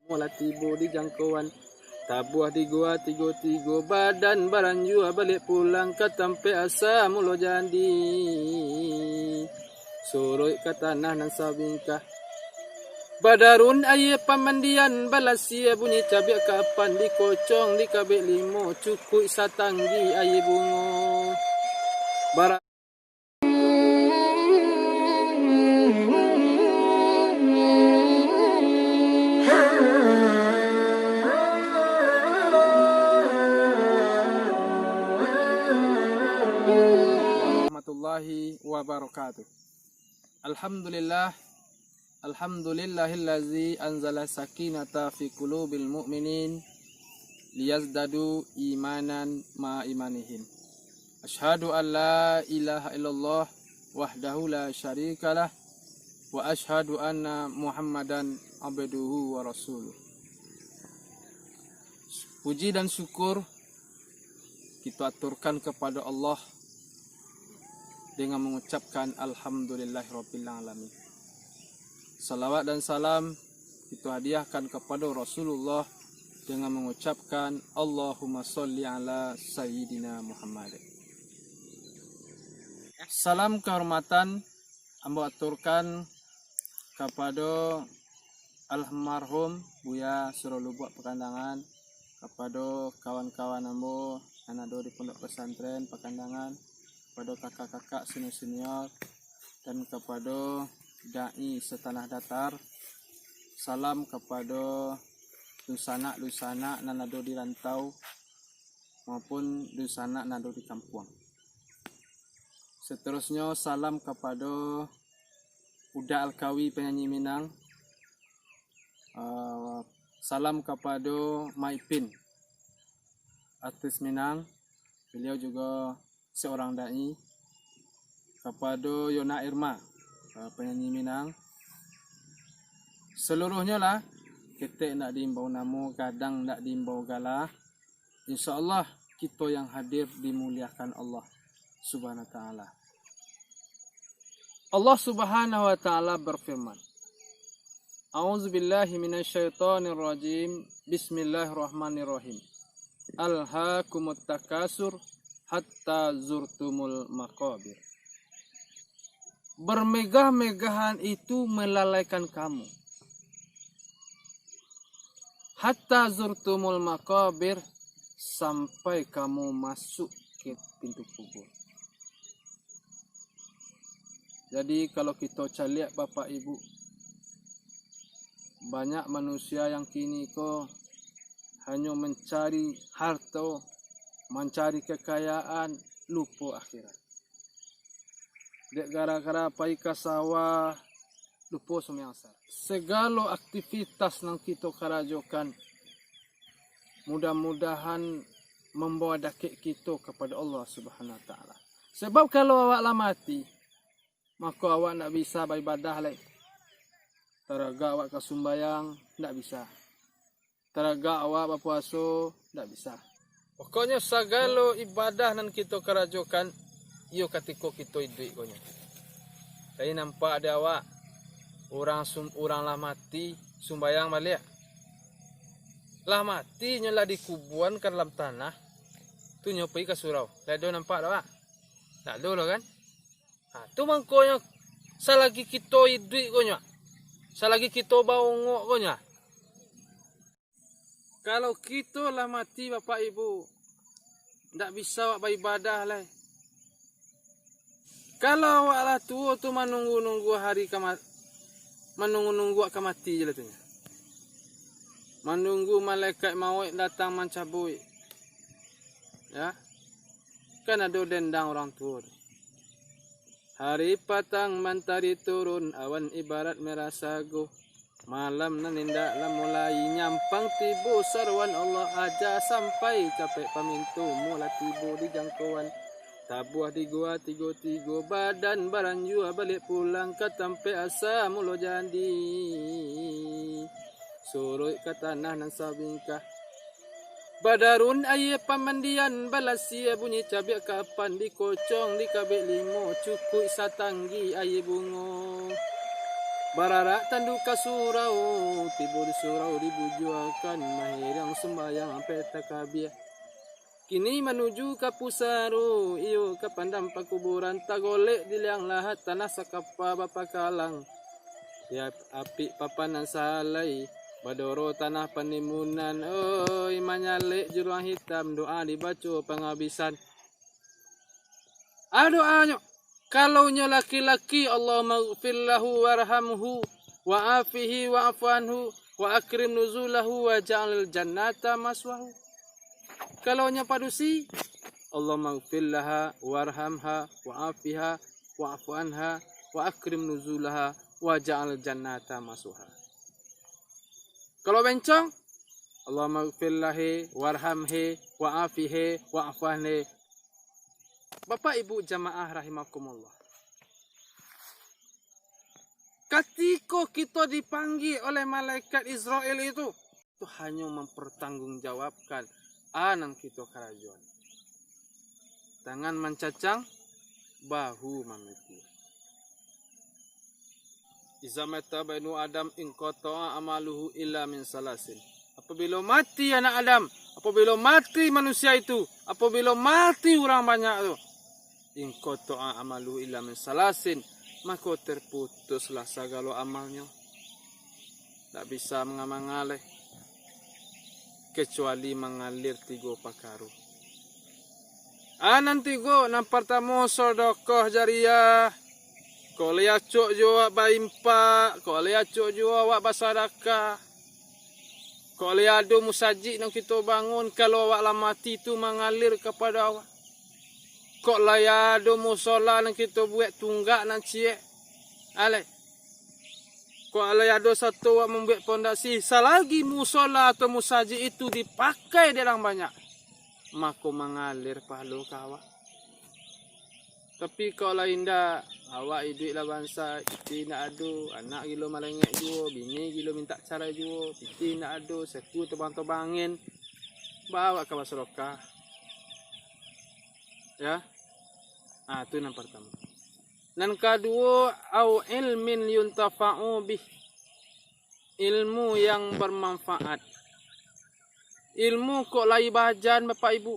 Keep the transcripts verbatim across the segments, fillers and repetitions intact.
Lah tibo di jangkoan, tabuah di gua tigo-tigo, badan baranjua baliak pulang ka tampek asa mulo jadi. Suruik ka tanah nan sabingkah, badarun aia pamandian, balasia bunyi cabiak kapan, dikocong dikabek limo, cukuik satanggi aia bungo. Bara- warahmatullahi wabarakatuh. Alhamdulillah. Alhamdulillahillazi anzala sakinata fi qulubil mu'minin liyazdadu imanan ma'a imanihim. Asyhadu an la ilaha illallah wahdahu la syarikalah, wa asyhadu anna Muhammadan abduhu wa rasuluh. Puji dan syukur kito aturkan kapado Allah dengan mangucapkan alhamdulillahirabbil alamin. Salawat dan salam kito hadiahkan kapado Rasulullah dengan mangucapkan Allahumma sholli ala sayyidina Muhammad. Salam kahormatan ambo aturkan kapado almarhum Buya Suro Lubuak Pakandangan, kapado kawan-kawan ambo nan ado di Pondok Pesantren Pakandangan, kapado kakak-kakak senior-senior, dan kapado dai satanah datar. Salam kapado dunsanak-dunsanak nan ado di rantau maupun dunsanak nan ado di kampuang. Saterusnyo, salam kapado Uda Alkawi, panyanyi Minang. Eh, salam kapado Maipin, artis Minang. Beliau jugo seorang dai. Kapado Yona Irma, eh, panyanyi Minang. Seluruhnyo lah, ketek ndak diimbau namo, gadang ndak diimbau gala. Insya Allah, kito yang hadir dimuliakan Allah Subhanahu wa Ta'ala. Allah Subhanahu wa Ta'ala berfirman, "A'udzubillahi minasyaitonirrajim. Bismillahirrahmanirrahim. Alhaakumut takasur hatta zurtumul maqabir." Bermegah-megahan itu melalaikan kamu. Hatta zurtumul maqabir, sampai kamu masuk ke pintu kubur. Jadi, kalau kito caliak, Bapak Ibu, banyak manusia yang kini ko hanyo mancari harto, mancari kekayaan, lupo akhirat. Dek gara-gara pai ka sawah, lupo sumbayang asar. Segalo aktivitas nan kito karajokan, mudah-mudahan mambawa dakek kito kapado Allah Subhanahu wa Ta'ala. Sebab kalau awak lah mati, mako awak ndak bisa baibadah lai. Taragak awak ka sumbayang, ndak bisa. Taragak awak bapuaso, ndak bisa. Pokoknyo sagalo ibadah nan kito karajokan, iyo katiko kito iduik ko nyo. Tadi nampak dek awak, urang sum-, urang lah mati, sumbayang baliak. Lah mati, nyo lah dikubuan ka dalam tanah, tu nyo pai ka surau. Lah ado nampak dek awak? Ndak ado lo kan? Ha, tu mangkonyo, salagi kito iduik ko nyo, salagi kito baongok ko nyo, kalau kito lah mati, Bapak Ibu, ndak bisa awak baibadah lai. Kalau awak lah tuo tu, manunggu-nunggu hari ka ma-, manunggu-nunggu awak ka mati je lah tu nyo. Manunggu malaikat mauik datang mancabuik. Ya. Kan ado dendang urang tuo tu. Hari patang mantari turun, awan ibarat merah sago. Malam nan indak lah mulai, nyampang tibo saruan Allah, aja sampai capek pamintu, mulah tibo di jangkoan. Tabuah di gua tigo-tigo, badan baranjua baliak pulang ka tampek asa mulo jadi. Suruik ka tanah nan sabingkah. Badarun aia pamandian, balasia bunyi cabiak kapan, dikocong dikabek limo, cukuik satanggi aia bungo. Bararak tandu ka surau, tibo di surau dibujuakan, mahiriang sumbayang ampek takabia. Kini manuju ka pusaro, iyo ka pandam pakuburan, tagolek di liang lahat, tanah sakapa bapakalang. Di ap-, apik papan nan salai, badoro tanah panimunan, oi, manyalek juruang hitam, doa dibaco pangabisan. Ah, doanyo, kalau nyo laki-laki, Allahumma gfir lahu warhamhu wa afihi wa'fu anhu wa akrim nuzulahu wa ja'al jannata maswahu. Kalau nyo padusi, Allahumma gfir laha warhamha wa afiha wa'fu anha wa akrim nuzulaha wa ja'al jannata maswaha. Kalau bencong, Allahumma gfir lahi warhamhi wa afihi wa'fu anhi. Bapak Ibu jamaah rahimakumullah. Katiko kito dipanggia oleh malaikat Israel itu, tu hanyo mampartanggungjawabkan a nan kito karajoan. Tangan mancacang, bahu mamikua. Iza mata banu Adam inqata'a amaluhu illa min salasin. Apabilo mati anak Adam, apabilo mati manusia itu, apabilo mati urang banyak tu, inqata'a amaluhu illa min salasin, mako terputuslah sagalo amalnyo. Ndak bisa manga-manga lai, kecuali mangalir tigo pakaro. A nan tigo, nan partamo, sodokoh jariah. Kok lai acok juo awak baimpak, kok lai acok juo awak basadakah. Kok lai ado musajik nan kito bangun, kalau awak lah mati tu mangalir kapado Allah. Kok lai ado musola nan kito buek tunggak nan ciek. Alai. Kok alai ado sato awak mambuek pondasi, salagi musola atau musajik itu dipakai dek urang banyak, mako mangalir pahalo ka awak. Tapi kok lai indak, awak iduik lah bansa, pitih indak ado, anak gilo malengek juo, bini gilo mintak carai juo, pitih indak ado, seku tobang-tobang angin, baa awak ka basadakah? Ya. Ah, tu nan partamo. Nan kaduo, au ilmin yuntafa'u bih. Ilmu yang bermanfaat. Ilmu kok lai baajan, Bapak Ibu.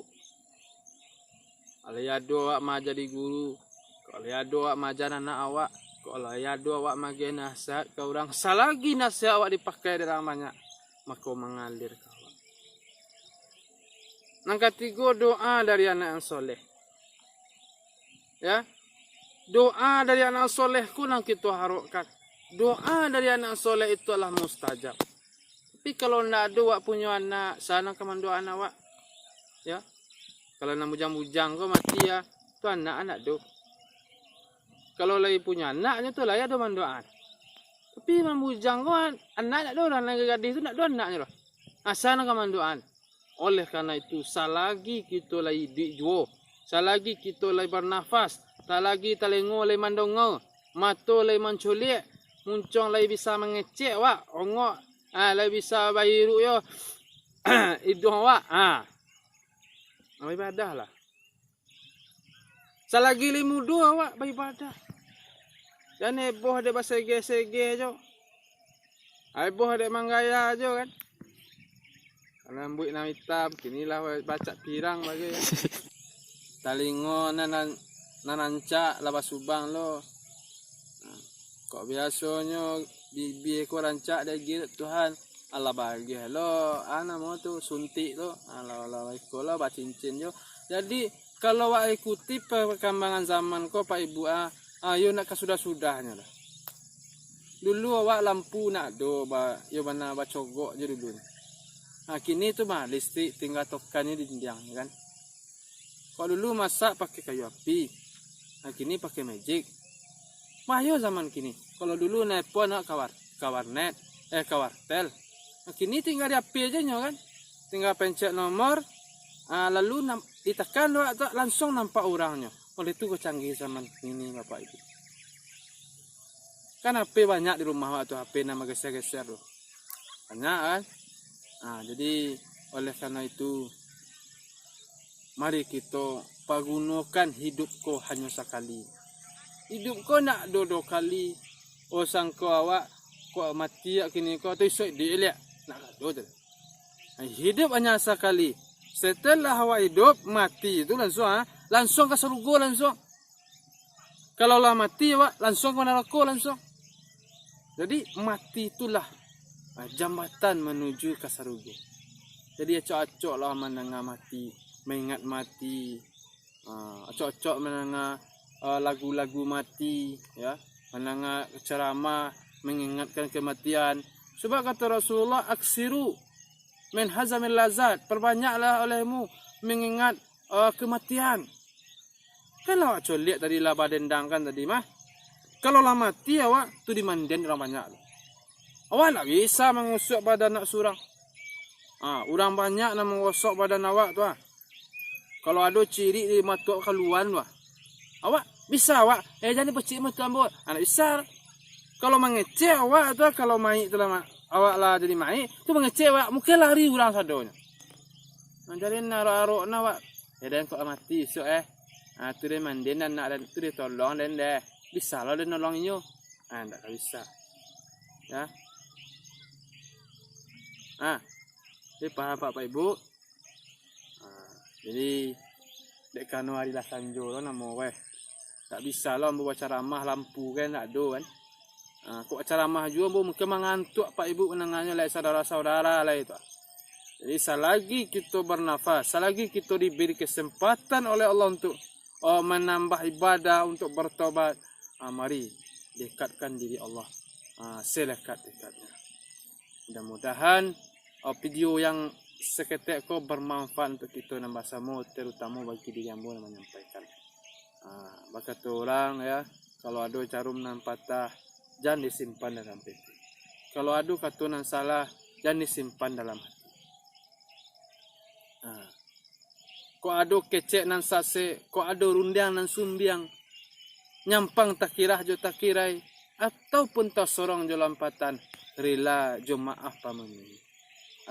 Kok lai ado awak manjadi guru, kok lai ado awak maajan anak awak, kok lai ado awak maagiah nasihat ka urang, salagi nasihat awak dipakai dek urang banyak, mako mangalir ka awak. Nan katigo, doa dari anak yang soleh. Ya. Doa dari anak soleh ko nan kito harokkan. Doa dari anak soleh itu adalah mustajab. Tapi kalau ndak ado awak punyo anak, sia nan ka mandoakan awak? Ya. Kalau nan bujang-bujang ko mati, ya, tu anak ndak ado. Kalau lai punyo anak, nyo tu lai ado mandoakan. Tapi nan bujang ko an-, anak ndak ado, urang nan gadih tu ndak ado anaknyo doh. Ah, sia nan ka mandoakan? Oleh karano itu, salagi kito lai iduik juo, salagi kito lai barnafas, salagi talingo lai mandonga, mato lai manculiak, muncuang lai bisa mangecek awak, ongok, ah, lai bisa bahiruik yo iduang awak, ah, baibadahlah. Salagi lai mudo awak baibadah. Jan heboh dek basegeh-segeh jo. Heboh dek manggaya jo kan. Rambuik nan itam, kini lah bacak pirang bagai. Talingo nan, nan, nan rancak lah basubang lo. Kok biasonyo bibia ko rancak dek girik Tuhan, alah bagiah lo, ah, namo tu, suntik tu, alah, alah, iko lo bacincin jo. Jadi, kalau awak ikuti perkembangan zaman ko, Pak Ibu, ah, ah, yo nak ka sudah-sudahnyo lah. Dulu awak lampu nak do, ba-, yo bana bacogok jo dulu ni. Ah, kini tu mah listrik tingga tokan ni dindiang, kan. Kalau dulu masak pakai kayu api, nah, kini pakai magic. Mah yo zaman kini. Kalau dulu nelpon awak ka war-, ka warnet, eh, ka wartel. Nah, kini tingga di H P aja nyo kan. Tingga pencet nomor, ah, lalu nam-, ditekan doh, tak, langsung nampak urangnyo. Oleh tu ko canggih zaman kini, Bapak Ibu. Kan H P banyak di rumah awak tu, H P nan bageser-geser tu. Banyak kan? Nah, jadi oleh karena itu, mari kito pagunokan hidup ko hanyo sakali. Hidup ko ndak do duo kali. Oh, sangko awak kok mati awak kini ko, atau isuak iduik liak. Nak kato tu. Hidup hanya sakali. Setelah awak hidup, mati tu langsuang, ah, langsuang ka sarugo langsuang. Kalau lah mati awak, langsuang ka narako langsuang. Jadi, mati itulah, ah, jambatan manuju ka sarugo. Jadi, acok-acoklah mandanga mati, maingat mati. Ah, acok-acok mandanga, ah, lagu-lagu mati, ya, mandanga ceramah, mangingatkan kematian. Sebab kata Rasulullah, "Aksiru min hazamil lazat," perbanyaklah olehmu mangingat, ah, kematian. Kan lah awak coliak tadi, lah badendang kan tadi mah. Kalau lah mati awak tu dimandian urang banyak tu. Awak ndak bisa mangusuak badan awak surang. Ah, urang banyak nan manggosok badan awak tu ah. Kalau ado cirik di mato awak kaluan tu ah. Awak bisa awak, "Eh, jan dipacik mato ambo." Ah, ndak bisa. Kalau mangecek awak tu ah, kalau mayik tu lah ma-, awak lah jadi mayik, tu mangecek awak, mungkin lari urang sadonyo. Nah, jadi nan arok-arok nah awak, "Eh, den kok mati isuak eh." Ah, tu den mandian anak den, tu den tolong den deh. Bisa lo den nolong inyo? Ah, ndak ka bisa. Ya. Ah, jadi paham Pak, Pak Ibu? Ah, jadi, dek kano ari lah sanjo lo namo weh. Ndak bisa lo ambo bacaramah, lampu kan ndak ado kan. Ah, kok bacaramah juo ambo mungkin mangantuak Pak Ibu mandanganyo lai, saudara-saudara lai tu. Jadi, salagi kito bernafas, salagi kito diberi kesempatan oleh Allah untuk, oh, manambah ibadah, untuk bertobat, ah, mari dekatkan diri Allah, ah, selekat-dekatnya. Mudah-mudahan, ah, video yang saketek ko bermanfaat untuk kito nan basamo, terutamo bagi diri ambo nan manyampaikan. Ah, bakato urang, ya, kalau ado jarum nan patah, jan disimpan dalam peti. Kalau ado kato nan salah, jan disimpan dalam hati. Ah. Kok ado kecek nan sasek, kok ado rundiang nan sumbiang, nyampang takirah jo takirai, ataupun tasorong jo lampatan, rila jo maaf pamanuih.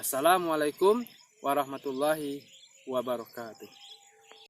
Assalamualaikum warahmatullahi wabarakatuh.